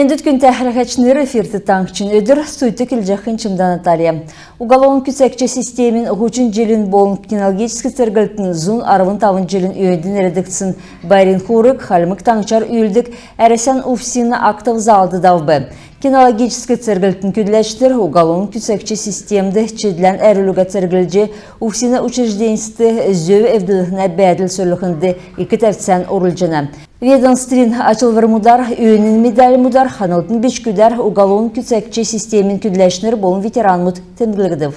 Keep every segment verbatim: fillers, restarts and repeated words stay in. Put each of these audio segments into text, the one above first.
Эндүт, күндтә хәләһәчнр, эфирт «Таңһчин өдр», студьд келҗәхнь Чимдә Наталья. Уголовн күцәгч системин һучн җилин болн кинологическ церглтин зун арвн тавн җилин өөнд нерәдгдсн байрин хуург Хальмг Таңһчар үүлддг Әрәсән УФСИН-а актов залд давв. Кинологическ церглтин көдләчнр уголовн күцәгч системд чидлән әрвллго церглҗ, УФСИН-а учрежденьст зөв эвдлһнә бәәдл сөрлһнд ик тәвцән орулҗана. Ведомствин ачлврмудар, өөнин медальмудар, ханлтын бичгүдәр уголовн күцәгч системин көдләчнр болн ветеранмуд темдглгдв.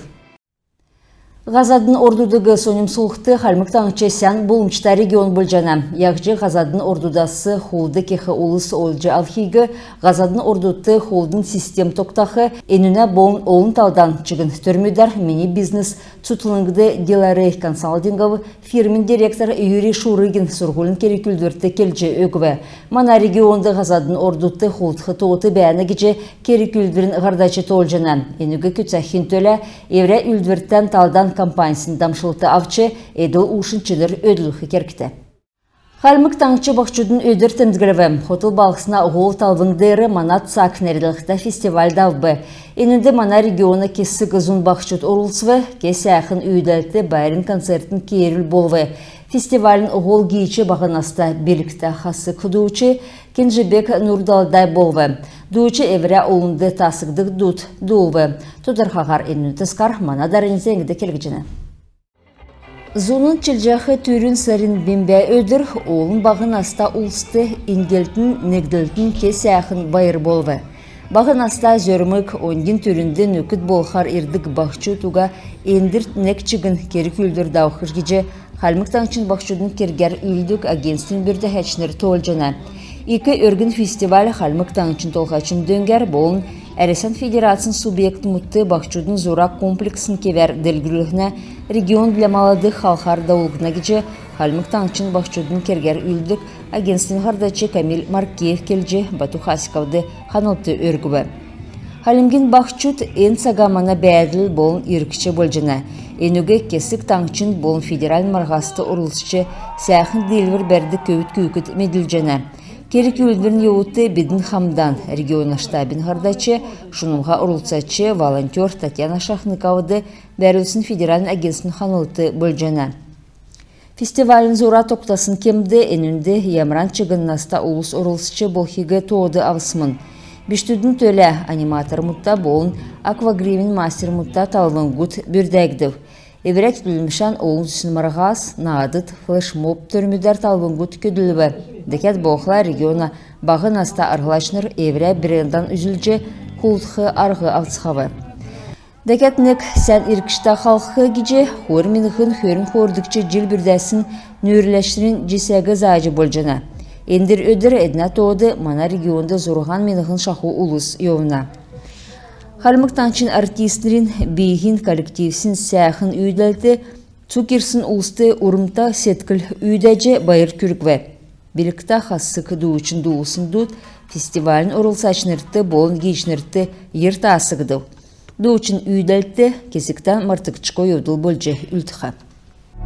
Һазадын ордудыг соньмсулхд Хальмг Таңһч сән болмҗта регион болҗана. Яһҗ һазадын ордудас хулд кех улс олҗ авхиг, һазадын ордудт хулдын систем тогтах, энүнә болн олн талдан чигн төрмүдәр «Мини бизнес» цутхлңд Деларей консалтингов фирмин директор Юрий Шурыгин сурһулин керг-үүлдврт келҗ өгв. Мана регионд һазадын ордудт хулдх тоот бәәнә гиҗ керг-үүлдврин һардач тоолҗана. Энүг күцәхин төлә эврә үүлдвртән талдан компаньсин дамшлт авч, эдл-уушин чинр өөдлүлх кергтә. Хальмг Таңһч Баһчудын өдр темдглв. Хотл балһсна һол талвң деер «Мана цаг» нерәдлһтә фестиваль давв. Энүнд мана региона кесг зун баһчуд орлцв. Кесг сәәхн үүдәлт байрин концертин кеерүл болв. Фестивалин һол гиич баһ наста билгтә хасг дууч Кенжебек Нурдалдай болв. Дууч эврә олнд таасгддг дуд дуулв. Тодрхаһар энүнә тускар мана дарани зәңгд келгдҗәнә. Зуна чилҗәх түрүн сарин бембә өдр олн баһ наста улст иньгллтин, негдлтин кесг сәәхн байр болв. Баһ наста, зөрмг, оньдин түрүнд нөкд болхар ирдг баһчуд уга эндр нег чигн керг-үүлдвр давхш гиҗ Хальмг Таңһчин баһчудын кергәр үүлддг агентствин бүрдәһәчнр тоолҗана. Ик өргн фестиваль Хальмг Таңһчин Толһачин дөңгәр болн Әрәсән Федерацин субъектмүдт баһчудын зура комплексн кевәр делгрүллһнә «Регион для молодых» халхар давулгдна гиҗ Хальмг Таңһчин баһчудын кергәр үүлддг агентствин һардач Камиль Маркеев келҗ, Бату Хасиковд ханлт өргв. Хальмгин баһчуд эн цага мана бәәдл болн иргч болҗана. Энүг кесг таңһчин болн федеральн марһаст орлцҗ, сәәхн диилвр бәрдг көвүд күүкд медүлҗәнә. Керг-үүлдврин йовудт «Бидн хамдан» региона штабин һардач, шунмһа орлцач, волонтер Татьяна Шахныковад бәрүлсн федеральн агентствин ханлт болҗана. Фестивалин зура тогтасн кемд энүнд ямаран чигн наста улс орлцҗ болхиг тоод авсмн. Бичкдүдин төлә аниматормудта болн аквагримин мастермудта талвңгуд бүрдәгдв. Эврә көдлмшән олн зүсн марһас, наадд, флешмоб төрмүдәр талвңгуд көдлв. Дәкәд болхла региона баһ наста арһлачнр эврә брендан үзүлҗ, хулдх арһ авцхав. Дәкәд нег сән иргчтә халх гиҗ хойр миңһн хөрн хойрдгч җил бүрдәсн нүүрләчнрин җисәг заҗ болҗана. Эндр өдр эднә тоод мана регионд зурһан миңһн шаху улс йовна. Хальмг Таңһчин артистнрин, бииһин коллективсин сәәхн үүдәлт цуг ирсн улст урмта седкл үүдәҗ, байр күргв. Билгтә хасг дуучин дуулсн дуд фестивалин орлцачнрт болн гиичнрт йир таасгдв. Дуучин үүдәлт кесгтән мартгдшго йовдл болҗ үлдх.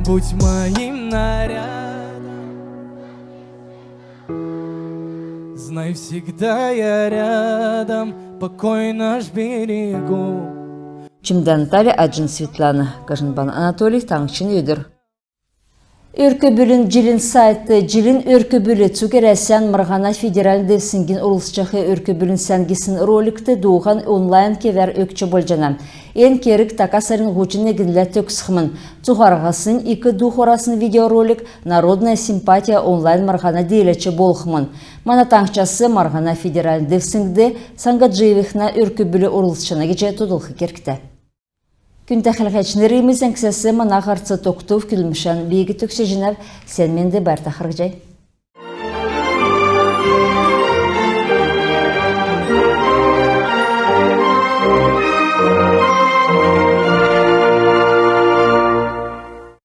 Будь моим нарядом, знай, всегда я рядом, покой наш берегу. Чимдә Наталья, Аҗин Светлана, Кажнбан Анатолий, «Таңһчин өдр». Өрк-бүлин җилин сайтд «Җилин өрк-бүл» цуг Әрәсән марһана федеральн девсңгин орлцҗах өрк-бүлин сән гисн роликт дууһан онлайн кевәр өгч болҗана. Эн керг така сарин һучн негнлә төгсхмн. Цуһараһаснь ик ду хурасн видеоролик «Народная симпатия» онлайн марһана дииләч болхмн. Мана таңһчас марһана федеральн девсңгд Сангаджиевихнә өрк-бүл орлцҗана гиҗ тодлх кергтә. Күндтә хәләһәчнр, иим зәңгсәс мана һарц тогтв. Көдлмшән би төгсәҗәнәв. Сән менд, байрта харһий.